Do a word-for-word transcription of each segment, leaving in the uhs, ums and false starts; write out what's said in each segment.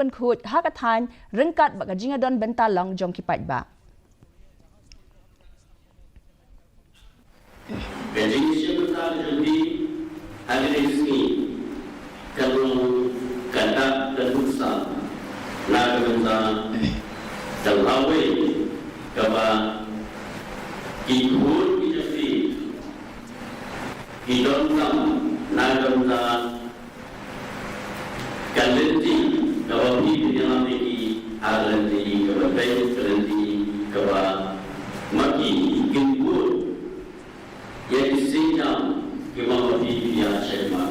pynkhuid ha ka thaiñ ryngkat bad ka jingdon bynta long jong ki paidbah. Ka jingïashim bynta ka jong phi ha kane ka sngi ka long ka dak ka nuksa na ka bynta ka lawei kaba ki khun ki jong phi ki donkam na ka bynta ka lynti kaba phi pynïalam ïa ki ha ka lynti kaba beit, ka lynti kaba ma ki kin bud ïa ki sienjam kiba ma phi phi ïa shakmat.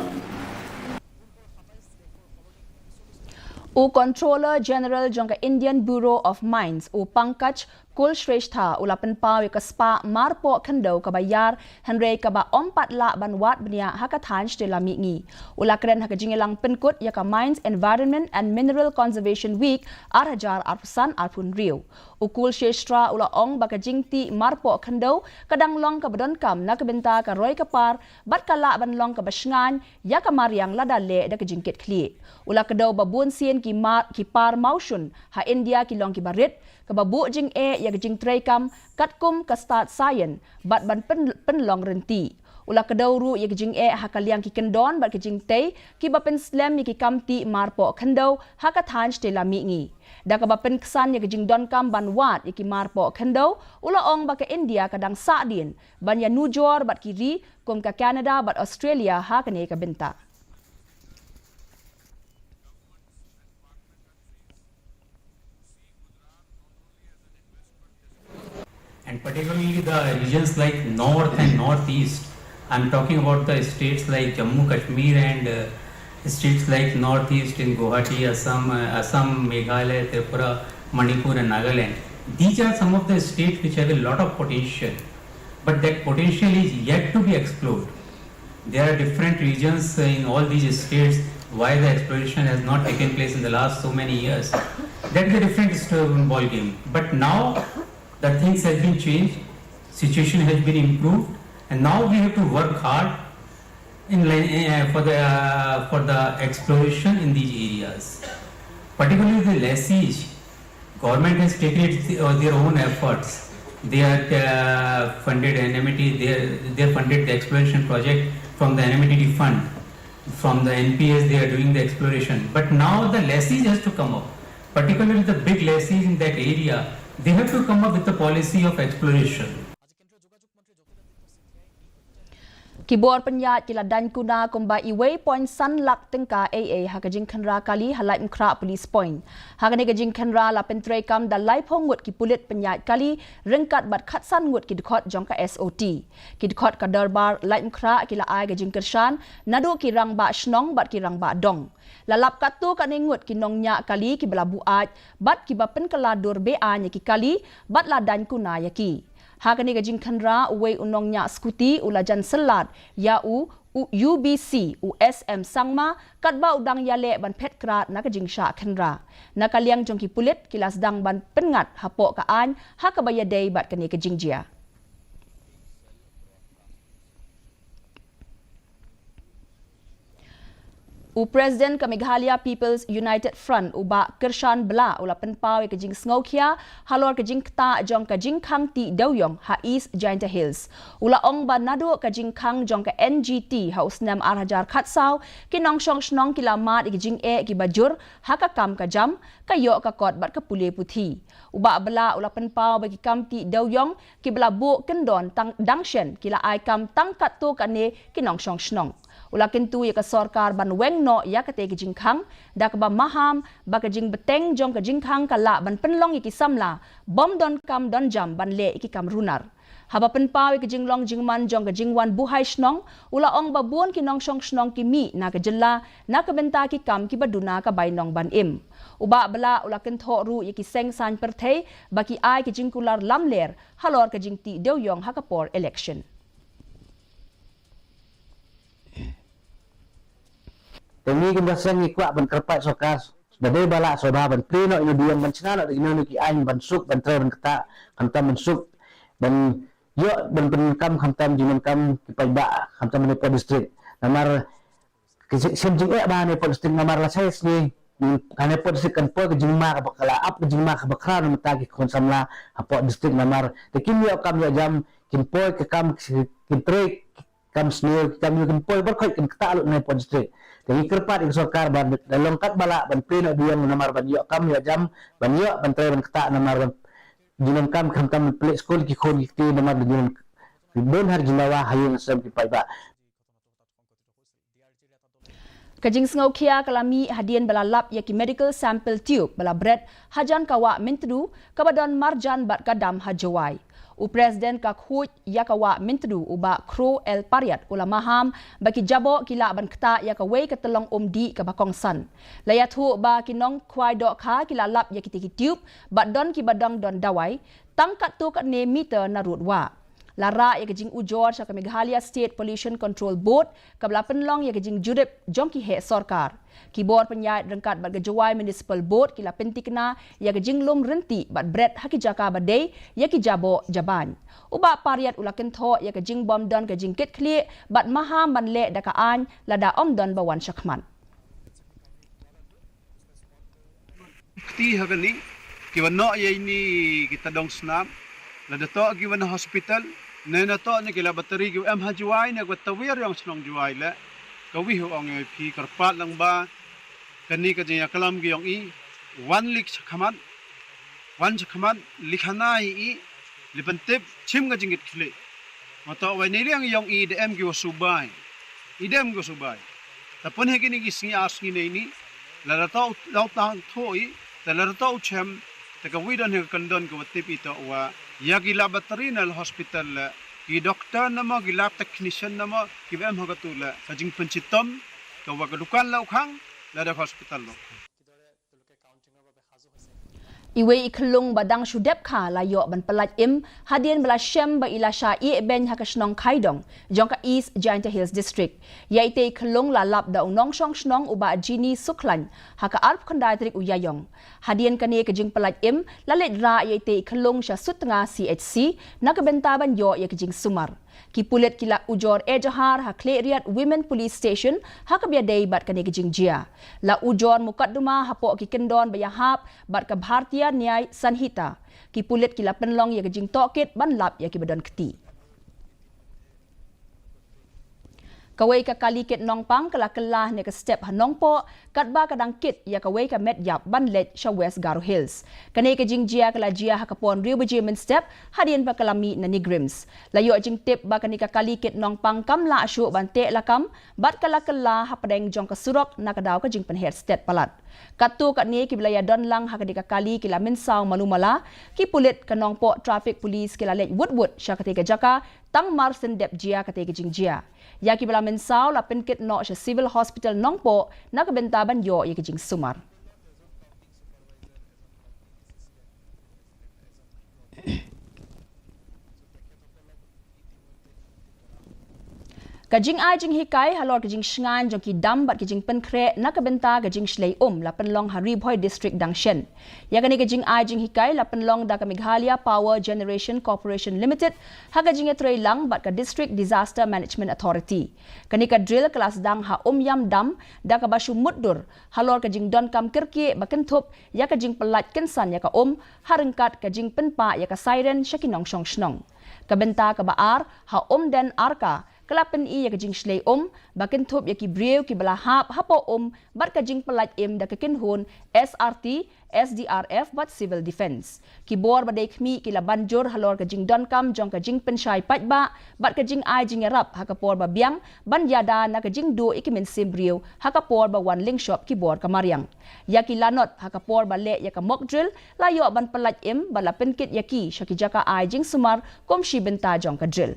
U Controller General jong ka Indian Bureau of Mines, u Pankaj Kulshrestha, u la pynpaw ïa ka spah marpoh khyndew kaba ïar, hynrei kaba ym pat lah ban wad bniah ha ka thaiñ shatei la mihngi. U la kren ha ka jingïalang pynkut ïa ka Mines, Environment and Mineral Conservation Week ar hajar arphew san arphew hynriew. U Kulshrestha u la ong ba ka jingtih marpoh khyndew ka dang long kaba donkam na ka bynta ka roi ka par bad ka lah ban long kaba shngaiñ ïa ka mariang lada leh da ka jingkitkhlieh. U la kdew ba bun sien ki mar, ki par mawshun ha India ki long kiba rit, kaba buh jingeh ïa ka jingtreikam katkum ka stad science bad ban pyn, pynlong rynti. U la kdew ruh ïa ka jingeh ha ka liang ki kyndon bad ka jingtei kiba pynslem ïa ki kam tih marpoh khyndew ha ka thaiñ shatei la mihngi. Da kaba pynksan ïa ka jingdonkam ban wad ïa ki marpoh khyndew, u la ong ba ka India ka dang sahdien ban ïanujor bad ki ri kum ka Canada bad Australia ha kane ka bynta. And particularly the regions like north and northeast, I'm talking about the states like Jammu Kashmir and uh, states like northeast in Guwahati, Assam, uh, Assam, Meghalaya, Tripura, Manipur and Nagaland. These are some of the states which have a lot of potential, but that potential is yet to be explored. There are different regions in all these states why the exploration has not taken place in the last so many years. That is a different sto-, ball game. But now the things have been changed, situation has been improved, and now we have to work hard in line, uh, for the uh, for the exploration in these areas. Particularly the lessees, government has taken it uh, their own efforts. They are uh, funded N M E T, they, are, they funded the exploration project from the N M E T fund. From the N P S, they are doing the exploration. But now the lessees has to come up, particularly the big lessees in that area. They have to come up with the policy of exploration. Ki bor pynïaid ki la daiñ kuna kumba iwei point san lak tyngka A A ha ka jingkhynra kali ha Laitumkhrah Police Point. Ha kane ka jingkhynra la pyntreikam da laiphew ngut ki pulit pynïaid kali ryngkat bad khatsan ngut ki dkhot jong ka S O T. Ki dkhot ka dorbar Laitumkhrah ki la ai ka jingkyrshan naduh ki rangbah shnong bad ki rangbah dong. La lap katto katne ngut ki nongñiah kali kiba la buaid bad kiba pynkylla dur beaiñ ïa ki kali bad la daiñ kuna ïa ki. Ha kane ka jingkhynra uwei u nongñiah skuti u la jan syllat ïa u, u U B C u S M Sangma katba u dang ïaleh ban phet krad na ka jingshah khynra. Na ka liang jong ki pulit ki la sdang ban pynngat hapoh ka aiñ ha kaba ïadei bad kane ka jingjia. U President ka Meghalaya People's United Front u Bah Kyrshan Blah u la pynpaw ïa ka jingsngewkhia halor ka jingktah jong ka jingkhang tih dewïong ha East Jaintia Hills. U la ong ba naduh ka jingkhang jong ka N G T ha u snem ar hajar khatsaw, ki nongshong shnong ki la mad ïa ka jingeh kiba jur ha ka kam ka jam, ka ïoh ka kot bad ka pule puthi. U Bah Blah u la pynpaw ba ki kam tih dewïong kiba la buh kyndon tang dang shen ki la ai kam tang katto katne ki nongshong shnong. U la kyntu ïa ka sorkar ban weng noh ïa kata ka jingkhang da kaba maham ba ka jingbteng jong ka jingkhang ka lah ban pynlong ïa ki samla bym don kam don jam ban leh ïa ki kam runar. Haba pynpaw ïa ka jinglong jingman jong ka jingwan buhai shnong, u la ong ba bun ki nongshong shnong ki mih na ka jylla na ka bynta ki kam kiba duna ka bainong ban im. U Bah Blah u la kynthoh ruh ïa ki seng saiñ pyrthei ba ki ai ka jingkular lamler halor ka jingtih dewïong ha ka por election. Te ngi kum ka seng ngi kwah ban kyrpad sorkar ba dei ba lah sorkar ban plie noh ïa u dewïong ban shna noh da kino kino ki aiñ ban suk ban trei ban ktah khamtam ban suk ban ïoh ban pyndonkam khamtam jingdonkam ki paidbah khamtam ha Nongpoh district. Namar ki shem jingeh bha ha Nongpoh district namar lashai sngi Ka Nongpoh district kan poi ka jingma kaba, ka la ap ka jingma kaba khraw na ka bynta ki khun samla hapoh district namar te kim ïoh kam ïoh jam, kin poi ka kam, kin trei kam sniew, kam ïoh, kin poi baroh khoit, kin ktah lut na Nongpoh district. Te ngi kyrpad ïa ka sorkar ba da long katba lah ban plie noh biang namar ban ïoh kam ïoh jam, ban ïoh ban trei ban ktah namar ban jinglong kam, khamtam ban plie skul ki khun ki kti namar ban jinglong, ki bun ha jingdawa ha ïing ha sem ki paidbah. Ka jingsngewkhia ka la mih hadien ba la lap ïa ki medical sample tube ba la bret hajan ka wah Myntdu kaba don marjan bad ka dam ha Jowai. U President ka khuid ïa ka wah Myntdu, u Bah Kro L Pariat, u la maham ba ki jaboh ki lah ban ktah ïa kawei ka tyllong um dih kaba kongsan. La ïathuh ba ki nongkhwai dohkha ki la lap ïa kitei ki tube bad don kiba dang don dawai tang katto katne meter na rud wah. La rah ïa ka jingujor sha ka Meghalaya State Pollution Control Board kaba la pynlong ïa ka jingjurip jong ki heh sorkar. Ki bor pynïaid ryngkat bad ka Jowai Municipal Board ki la pynthikna ïa ka jinglum rynti bad bret ha ki jaka ba dei ïa ki jaboh jabain. U Bah Pariat u la kynthoh ïa ka jingbym don ka jingkitkhlieh bad maham ban leh da ka aiñ lada ym don ba wan shakhmat. Kti ha kane kiba noh ïa ine ki tadong snam, lada toh kiba na hospital ne na toh ne ki laboratory kiba em ha Jowai ne kiba tawiar ïa ka shnong Jowai leh, kawi ha ong ïa phi kyrpad lang ba kane ka jingïaklam ki ong i wan leit shakhmat, wan shakhmat leit khana i, leit pyntip shim ka jingkitkhlieh. Mata wai ne liang ïong i da em ki wa subai. I da em ki wa subai. Ta pun ha kine ki sngi ar sngi nei ni. Lada toh u tang tho i, ta lada toh u chem, ta kawi don ha ka kyndon ka wa tip i toh wa ïa ki laboratory na la hospital la, ki doctor na mo, ki lab technician na mo, kiba em ha katu la ka jingpynshitom ka wa ka dukan la u khang, lada ka hospital la u khang. Iwei i khyllung ba dang shu dep kha la ïoh ban pyllait im hadien ba la shem ba i la shah ïeh beiñ ha ka shnong Khaidong jong ka East Jaintia Hills District. Ïa itei i khyllung la lap da u nongshong shnong u Bah Jini Sukhlain ha ka arphew khyndai tarik u Ïaïong. Hadien kane ka jingpyllait im la leit rah ïa itei i khyllung sha Sutnga C H C na ka bynta ban ïoh ïa ka jingsumar. Ki pulit ki la ujor ejahar ha Khliehriat Women Police Station ha kaba ïadei bad kane ka jingjia. La ujor mukotduma hapoh ki kyndon ba ïahap bad ka Bharatiya Nyay Sanhita. Ki pulit ki la pynlong ïa ka jingtohkit ban lap ïa kiba don kti. Kawei ka kali kit nongpang ka la kylla ne ka step ha Nongpoh katba ka dang kit ïa kawei ka met ïap ban leit sha West Garo Hills. Kane ka jingjia ka la jia ha ka por hynriew baje mynstep hadien ba ka la mih na NEIGRIHMS. La ïoh jingtip ba kane ka kali kit nongpang kam lah shuh ban teh lakam bad ka la kylla hapdeng jong ka surok na ka daw ka jingpynher stet palat. Katto katne kiba la ïadon lang ha kane ka kali ki la mynsaw malu mala, ki pulit ka Nongpoh Traffic Police ki la leit wut wut sha katei ka jaka tang mar shen dep jia katei ka jingjia. Ïa kiba la mynsaw la pynkit noh sha Civil Hospital Nongpoh na ka bynta ban ïoh ïa ka jingsumar. Ka jingai jinghikai halor ka jingshngaiñ jong ki dam bad ki jingpynkhreh na ka bynta ka jingshlei um la pynlong ha Ri Bhoi District dang shen. Ïa kane ka jingai jinghikai la pynlong da ka Meghalaya Power Generation Corporation Limited ha ka jingïatreilang bad ka District Disaster Management Authority. Kane ka drill ka la sdang ha Umiam Dam da kaba shu mutdur halor ka jingdonkam kyrkieh ba kynthup ïa ka jingpyllait kynsan ïa ka um ha ryngkat ka jingpynpah ïa ka siren sha ki nongshong shnong. Ka bynta kaba ar ha Umden Arka ka la pyni ïa ka jingshlei um ba kynthup ïa ki briew kiba la hap hapoh um bad ka jingpyllait im da ka kynhun S R T, S D R F bad Civil Defence. Ki bor ba dei khmih ki la ban jur halor ka jingdonkam jong ka jingpynshai paidbah bad ka jingai jingïarap ha ka por ba biang ban ïada na ka jingduh ïa ki mynsiem briew ha ka por ba wan lyngshop ki bor ka mariang. Ïa ki lanot ha ka por ba leh ïa ka mock drill la ïoh ban pyllait im bad la pynkit ïa ki sha ki jaka ai jingsumar kum shi bynta jong ka drill.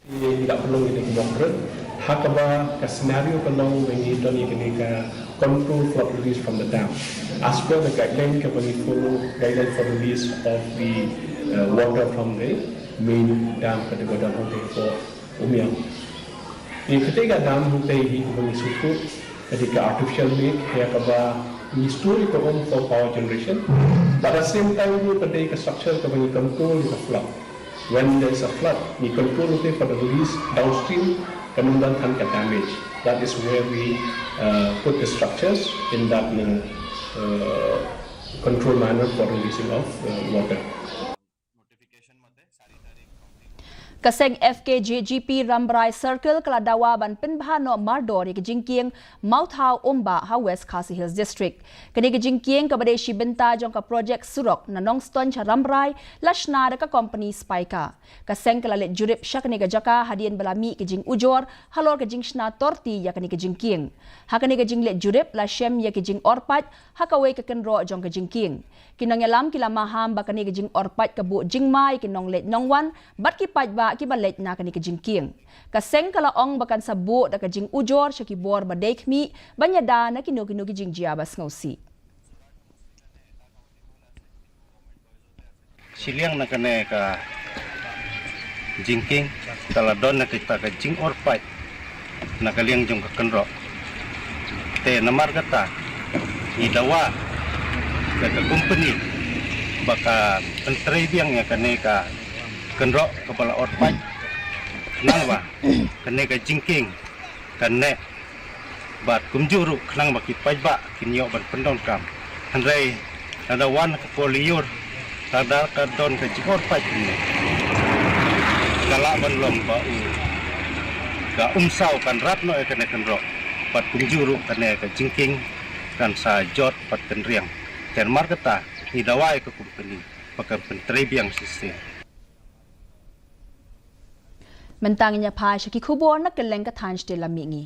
Ngi da pynlong ïa kane ka mock drill ha kaba ka scenario ka long ba ngi don ïa kane ka control flood release from the dam. As per the guideline kaba ngi follow, guideline for release of the, uh, water from the main dam kaba dei ka dam hangtei for Umiam. Ïa kata ka dam hangtei hi kaba ngi shu put, ka dei ka artificial lake, ïa kaba Ngi store ïa ka om for power generation, but at the same time ruh ka dei ka structure kaba ngi control ïa ka flood. When there is a flood, ngi control ïa ka, for the release downstream, kan ym don than ka damage. That is where we uh, put the structures in that uh, uh, control manner for releasing of uh, water. Ka seng F K J G P Rambrai Circle ka la dawa ban pynbha noh mardor ïa ka jingkieng mawthaw umbah ha West Khasi Hills District. Kane ka jingkieng kaba dei shi bynta jong ka projek surok na Nongstoiñ sha Rambrai la shna da ka kompani Spika. Ka seng ka la leit jurip sha kane ka jaka hadien ba la mih ka jingujor halor ka jingshna torti ïa kane ka jingkieng. Ha kane ka jingleit jurip la shem ïa ka jingor pait ha kawei ka kynroh jong ka jingkieng. Ki nongïalam ki la maham ba kane ka jingor pait ka buh jingma ïa ki nongleit nongwan bad ki paidbah kiba leit na kane ka jingkieng. Ka seng ka la ong ba kan sa buh da ka jingujor sha ki bor ba dei khmih ban ïada na kino kino ki jingjia ba sngewsih. Shiliang na kane ka jingkieng ka la don na kita ka jingor pait na ka liang jong ka kynroh. Te namar kata ngi dawa ka, ka kompani ba ka pyntrei biang ïa kane ka kynroh kaba la or pait, khnang ba kane ka jingkieng kan neh bad kumjuh ruh khnang ba ki paidbah kin ïoh ban pyndonkam. Hynrei lada wan ka por lyiur, lada ka don ka jingor pait kumne, ka lah ban long ba u, ka umsaw kan rat noh ïa kane ka kynroh bad kumjuh ruh kane ka jingkieng kan sa jot bad kynriang. Te namar kata ngi dawa ïa ka kompani ba kan pyntrei biang shisien. Mynta ngin ïa phai sha ki khubor na kylleng ka thaiñ shatei lam mihngi.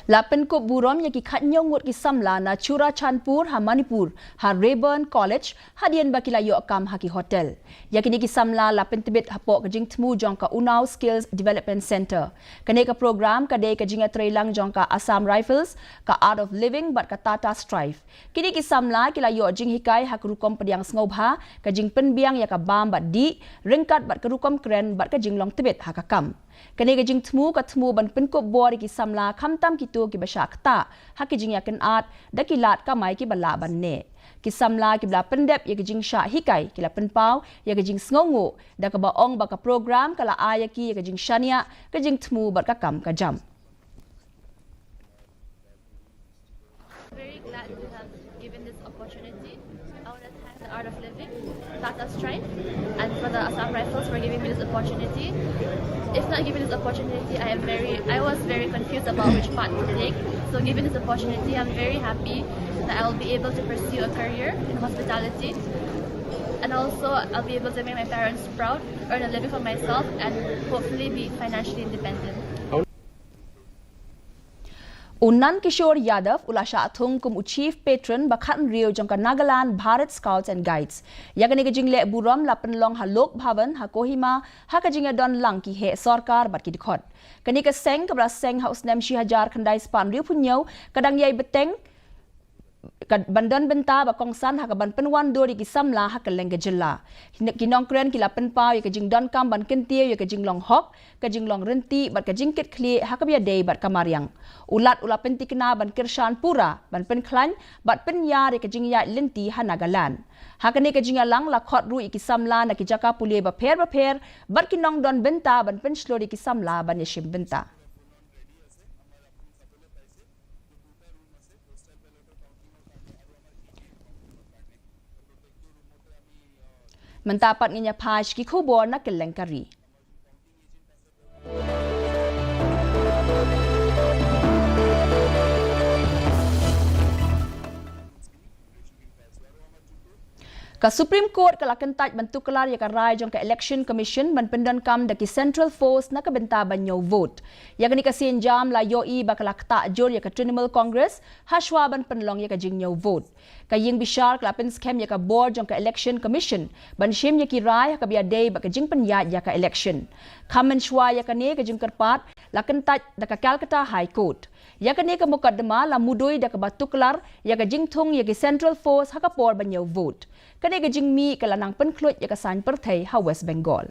La pynkup burom ïa ki khathynñiew ngut ki samla na Churachandpur ha Manipur ha Rayburn College hadien ba ki la ïoh kam ha ki hotel. Ïa kine ki samla la pyntbit hapoh ka jingthmu jong ka Unnao Skills Development Centre. Kane ka program ka dei ka jingïatreilang jong ka Assam Rifles, ka Art of Living bad ka Tata Strive. Kine ki samla ki la ïoh jinghikai ha ka rukom pdiang sngewbha, ka jingpynbiang ïa ka bam bad dih, ryngkat bad ka rukom kren bad ka jinglong tbit ha ka kam. Kane ka jingthmu ka thmu ban pynkup bor ïa ki samla khamtam kito kiba shah ktah ha ki jingïakynad da ki lad kamai kiba lah ban neh. Ki samla kiba la pyndep ïa ka jingshah hikai ki la pynpaw ïa ka jingsngewnguh da kaba ong ba ka program ka la ai ïa ki ïa ka jingshaniah, ka jingthmu bad ka kam ka jam. Very glad to have given this opportunity. I want to thank the Art of Living, Tata Strive, and for the Assam Rifles for giving me this opportunity. If not given this opportunity, I am very, I was very confused about which path to take. So given this opportunity, I'm very happy that I will be able to pursue a career in hospitality. And also, I'll be able to make my parents proud, earn a living for myself, and hopefully be financially independent. U Nand Kishore Yadav u la shah thung kum u Chief Patron ba khathynriew jong ka Nagaland Bharat Scouts and Guides. Ïa kane ka jingleh burom la pynlong ha Lok Bhavan ha Kohima ha ka jingïadon lang ki heh sorkar bad ki dkhot. Kane ka seng kaba la seng ha u snem shi hajar khyndai spah hynriewphew hynñiew ka dang ïai bteng ka ban don bynta ba kongsan ha ka ban pynwandur ïa ki samla ha kylleng ka jylla. Ki nongkren ki la pynpaw ïa ka jingdonkam ban kyntiew ïa ka jinglong hok, ka jinglong rynti bad ka jingkitkhlieh ha kaba ïadei bad ka mariang. U Lat u la pynthikna ban kyrshan pura, ban pynkhlaiñ bad pynïar ïa ka jingïaid lynti ha Nagaland. Ha kane ka jingïalang la khot ruh ïa ki samla na ki jaka pule bapher bapher bad ki nongdon bynta ban pynshlur ïa ki samla ban ïashim bynta. Mynta pat ngin ïa phai sha ki khubor na kylleng ka ri. Ka Supreme Court ka la kyntait ban tuklar ïa ka rai jong ka Election Commission ban pyndonkam da ki Central Force na ka bynta ban ñiew vote. Ïa kane ka sienjam la ïohi ba ka la ktah jur ïa ka Trinamool Congress hashwa ban pynlong ïa ka jingñiew vote. Ka ïing bishar ka la pynskhem ïa ka board jong ka Election Commission ban shim ïa ki rai ha kaba ïadei bad ka jingpynïaid ïa ka election. Kham mynshuwa ïa kane ka jingkyrpad la kyntait da ka Calcutta High Court. Ïa kane ka mukotduma la mudui da kaba tuklar ïa ka jingthung ïa ki Central Force ha ka por ban ïoh vote. Kane ka jingmih ka la nang pynkhluit ïa ka saiñ pyrthei ha West Bengal.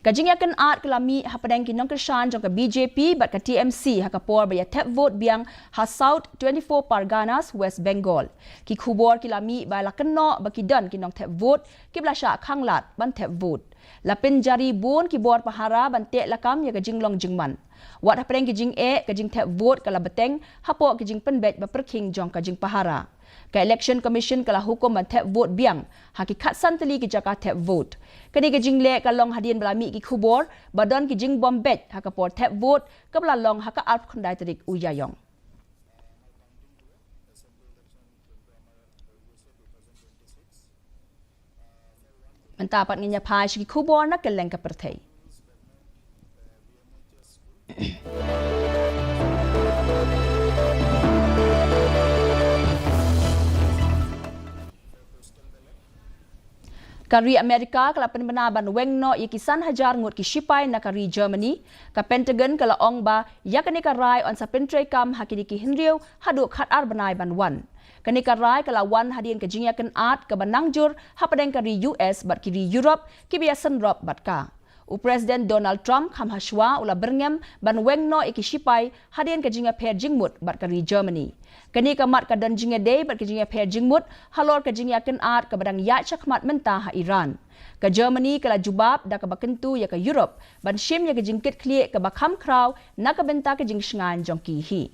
Ka jingïakynad ka la mih hapdeng ki nongkyrshan jong ka B J P bad ka T M C ha ka por ba ïa thep vote biang ha South twenty-four Parganas, West Bengal. Ki khubor ki la mih ba la kynnoh ba ki don ki nongthep vote kiba la shah khanglad ban thep vote. La pynjari bun ki bor pahara ban teh lakam ïa ka jinglong jingman. Wat hapdeng ki jingeh, ka jingthep vote ka la bteng hapoh ki jingpynbeit ba pyrkhing jong ka jingpahara. Ka Election Commission ka la hukum ban thep vote biang ha ki khatsan tylli ki jaka thep vote. Kane ka jingleh ka long hadien ba la mih ki khubor ba don ki jingbom beit ha ka por thep vote kaba la long ha ka arphew khyndai tarik u Ïaïong. Mynta pat ngin ïa phai sha ki khubor na kylleng ka pyrthei. Ka ri Amerika ka la pynbna ban weng noh ïa ki san hajar ngut ki shipai na ka ri Germany. Ka Pentagon ka la ong ba ïa kane ka rai yn sa pyntreikam ha kine ki hynriew haduh khatar bnai ban wan. Kane ka rai ka la wan hadien ka jingïakynad kaba nang jur hapdeng ka ri U S bad ki ri Europe kiba ïasynrop bad ka. U President Donald Trump kham hashwa u la byrngem ban weng noh ïa ki shipai hadien ka jingïapher jingmut bad ka ri Germany. Kane ka mat ka don jingïadei bad ka jingïapher jingmut halor ka jingïakynad kaba dang ïaid shakhmat mynta ha Iran. Ka Germany ka la jubab da kaba kyntu ïa ka Europe ban shim ïa ka jingkitkhlieh kaba kham khraw na ka bynta ka jingshngaiñ jong ki hi.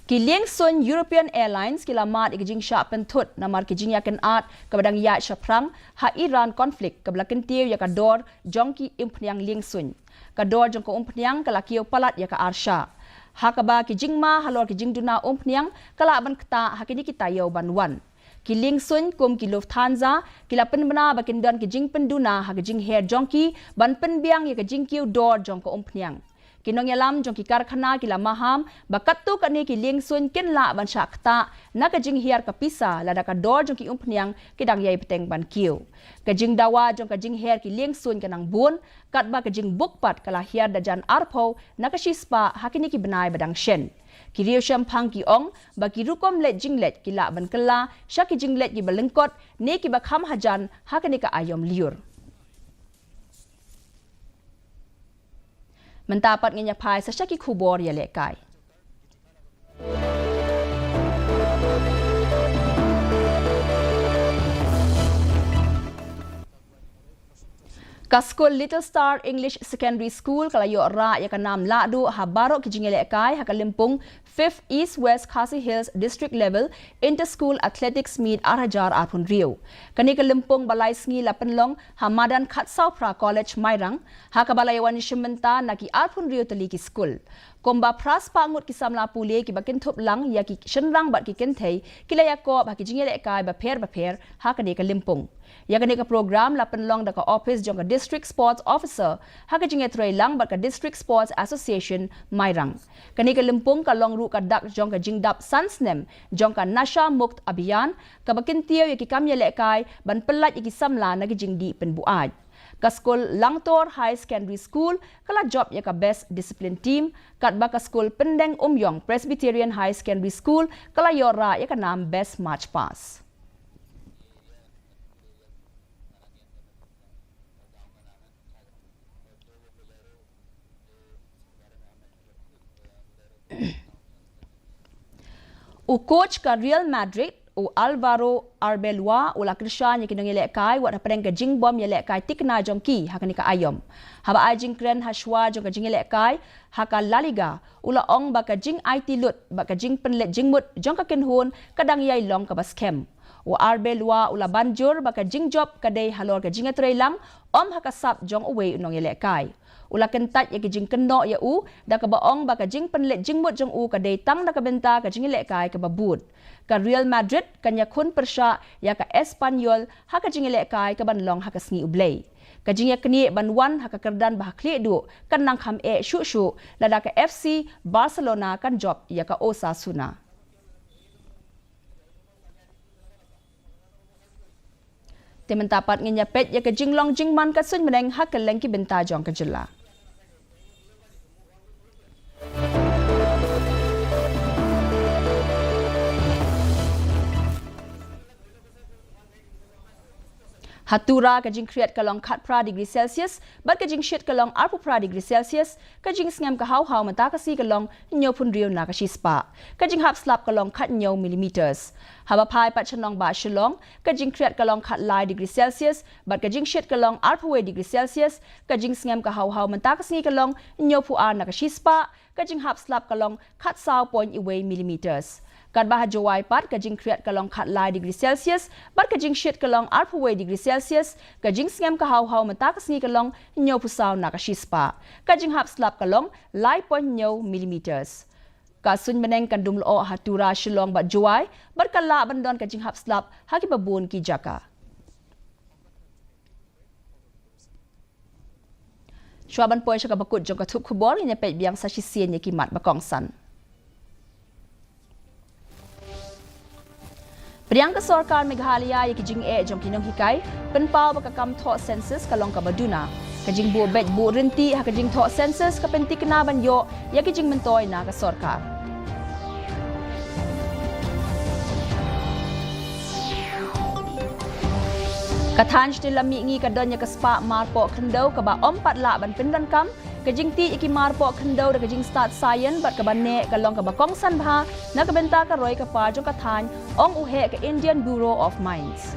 Ki liengsuiñ European Airlines ki la mad ïa ka jingshah pynthut namar ka jingïakynad kaba dang ïaid shaphrang ha Iran conflict kaba la kyntiew ïa ka dor jong ki umphniang liengsuiñ. Ka dor jong ka umphniang ka la kiew palat ïa ka arshah. Ha kaba ki jingma halor ki jingduna umphniang ka lah ban ktah ha kine ki taïew ban wan. Ki liengsuiñ kum ki Lufthansa ki la pynbna ba kin don ki jingpynduna ha ka jingher jong ki ban pynbiang ïa ka jingkiew dor jong ka umphniang. Ki nongïalam jong ki karkhana ki la maham ba katto katne ki liengsuiñ kin lah ban shah ktah na ka jinghiar ka pisa lada ka dor jong ki umphniang ki dang ïai bteng ban kiew. Ka jingdawa jong ka jingher ki liengsuiñ ka nang bun katba ka jingbook pat ka la hiar da jan arphew na ka shispah ha kine ki bnai ba dang shen. Ki riewshemphang ki ong ba ki rukom leit jingleit ki lah ban kylla sha ki jingleit kiba lyngkot ne kiba kham hajan ha kane ka aïom lyiur. Mynta pat ngin ïa phai sa sha ki khubor ïalehkai. Ka skul Little Star English Secondary School ka la ïoh rah ïa ka nam lahduh ha baroh ki jingïalehkai ha ka lympung fifth East West Khasi Hills District Level Inter School Athletics Meet ar hajar arphew hynriew. Kane ka lympung ba lai sngi la pynlong ha madan Khatsawphra College Mairang, ha kaba la ïa wan ïashim bynta na ki arphew hynriew tylli ki skul. Kumba phra spah ngut ki samla pule kiba kynthup lang ïa ki shynrang bad ki kynthei ki la ïakob ha ki jingïalehkai bapher bapher ha kane ka lympung. Ïa kane ka program la pynlong da ka ophis jong ka District Sports Officer ha ka jingïatreilang bad ka District Sports Association Mairang. Kane ka lympung ka long ruh ka dak jong ka jingdap san snem jong ka Nasha Mukt Abhiyan kaba kyntiew ïa ki kam ïalehkai ban pyllait ïa ki samla na ki jingdih pynbuaid. Ka skul Langtor High Secondary School ka la jop ïa ka Best Discipline Team, katba ka skul Pyndeng Umïong Presbyterian High Secondary School ka la ïoh rah ïa ka nam Best March Past. U coach ka Real Madrid, u Alvaro Arbeloa, u la kyrshan ïa ki nongïalehkai wat hapdeng ka jingbym ïalehkai thikna jong ki ha kane ka aïom. Haba ai jingkren ha shuwa jong ka jingïalehkai ha ka La Liga, u la ong ba ka jingaiti lut bad ka jingpynleit jingmut jong ka kynhun ka dang ïai long kaba skhem. U Arbeloa u la ban jur ba ka jingjop ka dei halor ka jingïatreilang, ym ha ka sap jong uwei u nongïalehkai. U la kyntait ïa ki jingkynnoh ïa u da kaba ong ba ka jingpynleit jingmut jong u ka dei tang na ka bynta ka jingïalehkai kaba bud. Ka Real Madrid kan ïakhun pyrshah ïa ka Espanyol ha ka jingïalehkai kaban long ha ka sngi U Blei. Ka jingïaknieh ban wan ha ka kyrdan ba ha khlieh duh kan nang kham eh shuh shuh lada ka F C Barcelona kan jop ïa ka Osasuna. Te mynta pat ngin ïa peit ïa ka jinglong jingman ka suiñ bneng ha kylleng ki bynta jong ka jylla. Ha Tura ka jingkhriat ka long khatphra degree Celsius, bad ka jingshit ka long arphew phra degree Celsius, ka jingsngem ka haw haw mynta ka sngi ka long hynñiewphew hynriew na ka shispah. Ka jinghap slap ka long khathynñiew millimeters. Haba phai pat sha nongbah Shillong, ka jingkhriat ka long khatlai degree Celsius, bad ka jingshit ka long arphew wei degree Celsius, ka jingsngem ka haw haw mynta ka sngi ka long hynñiewphew ar na ka shispah, ka jinghap slap ka long khatsaw point wei millimeters. Katba ha Jowai pat ka jingkhriat ka long khatlai degree Celsius, bad ka jingshit ka long arphew wei degree Celsius, ka jingsngem ka haw haw mynta ka sngi ka long hynñiewphew saw na ka shispah. Ka jinghap slap ka long lai point hynñiew millimeters. Ka suiñ bneng kan dum lyoh ha Tura, Shillong bad Jowai, bad ka lah ban don ka jinghap slap ha kiba bun ki jaka. Shuwa ban poi sha kaba kut jong ka thup khubor, ngin ïa peit biang sa shisien ïa ki mat ba kongsan. Pdiang ka sorkar Meghalaya ïa ki jingeh jong ki nonghikai, pynpaw ba ka kam thoh census ka long kaba duna. Ka jingbuh beit buh ryntih ha ka jingthoh census ka pynthikna ban ïoh ïa ki jingmyntoi na ka sorkar. Ka thaiñ Shnong Lammihngi ka don ïa ka spah marpoh khyndew kaba ym pat lah ban pyndonkam, ka jingtih ïa ki marpoh khyndew da ka jingstad saian bad kaba neh ka long kaba kongsan bha na ka bynta ka roi ka par jong ka thaiñ, ong u heh ka Indian Bureau of Mines.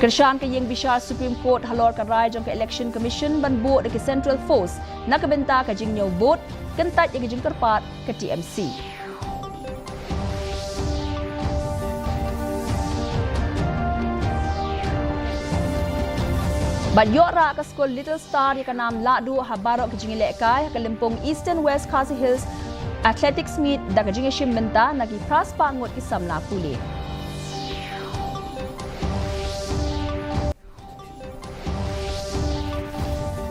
Kyrshan ka ïing bishar Supreme Court halor ka rai jong ka Election Commission ban buh da ki Central Force na ka bynta ka jingñiew vote, kyntait ïa ka jingkyrpad ka T M C. Bad ïoh rah ka skul Little Star ïa ka nam lahduh ha baroh ki jingïalehkai ha ka lympung Eastern West Khasi Hills Athletics Meet da ka jingïashim bynta na ki phra spah ngut ki samla pule.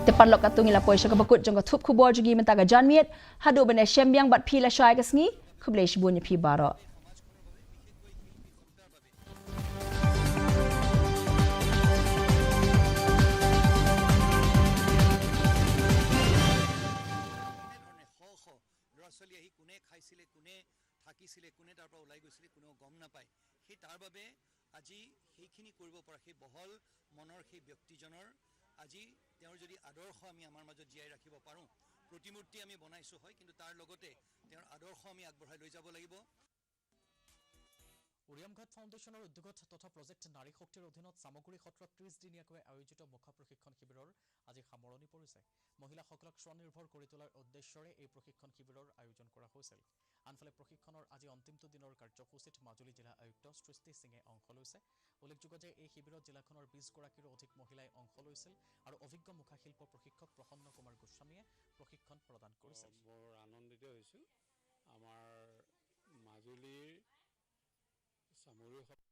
Te paralok, katto ngi la poi sha kaba kut jong ka thup khubor jong ngi mynta ka janmiet. Haduh ban ïashem biang bad phi lashai ka sngi, khublei shibun ïa phi baroh. ল'ৰা ছোৱালী আহি কোনে খাইছিলে, কোনে থাকিছিলে, কোনে তাৰ পৰা ওলাই গৈছিলে, কোনেও গম নাপায়। সেই তাৰ বাবে আজি সেইখিনি কৰিব পৰা, সেই বহল মনৰ সেই ব্যক্তিজনৰ আজি তেওঁৰ যদি আদৰ্শ আমি আমাৰ মাজত জীয়াই ৰাখিব পাৰোঁ, প্ৰতিমূৰ্তি আমি বনাইছোঁ হয়, কিন্তু তাৰ লগতে তেওঁৰ আদৰ্শ আমি আগবঢ়াই লৈ যাব লাগিব। উৰিয়ামঘাট ফাউণ্ডেশ্যনৰ উদ্যোগত তথা প্ৰজেক্ট নাৰী শক্তিৰ অধীনত চামগুৰি সত্ৰত ত্ৰিশ দিনীয়াকৈ আয়োজিত মুখা প্ৰশিক্ষণ শিবিৰৰ আজি সামৰণি পৰিছে। মহিলাসকলক স্বনিৰ্ভৰ কৰি তোলাৰ উদ্দেশ্যৰে এই প্ৰশিক্ষণ শিবিৰৰ আয়োজন কৰা হৈছিল। আনফালে প্ৰশিক্ষণৰ আজি অন্তিমটো দিনৰ কাৰ্যসূচীত মাজুলী জিলা আয়ুক্ত সৃষ্টি সিঙে অংশ লৈছে। উল্লেখযোগ্য যে এই শিবিৰত জিলাখনৰ বিশ গৰাকীৰো অধিক মহিলাই অংশ লৈছিল আৰু অভিজ্ঞ মুখাশিল্প প্ৰশিক্ষক প্ৰসন্ন কুমাৰ গোস্বামীয়ে প্ৰশিক্ষণ প্ৰদান কৰিছিল। বৰ আনন্দিত হৈছোঁ। আমাৰ মাজুলীৰ চামগুৰি সত্ৰ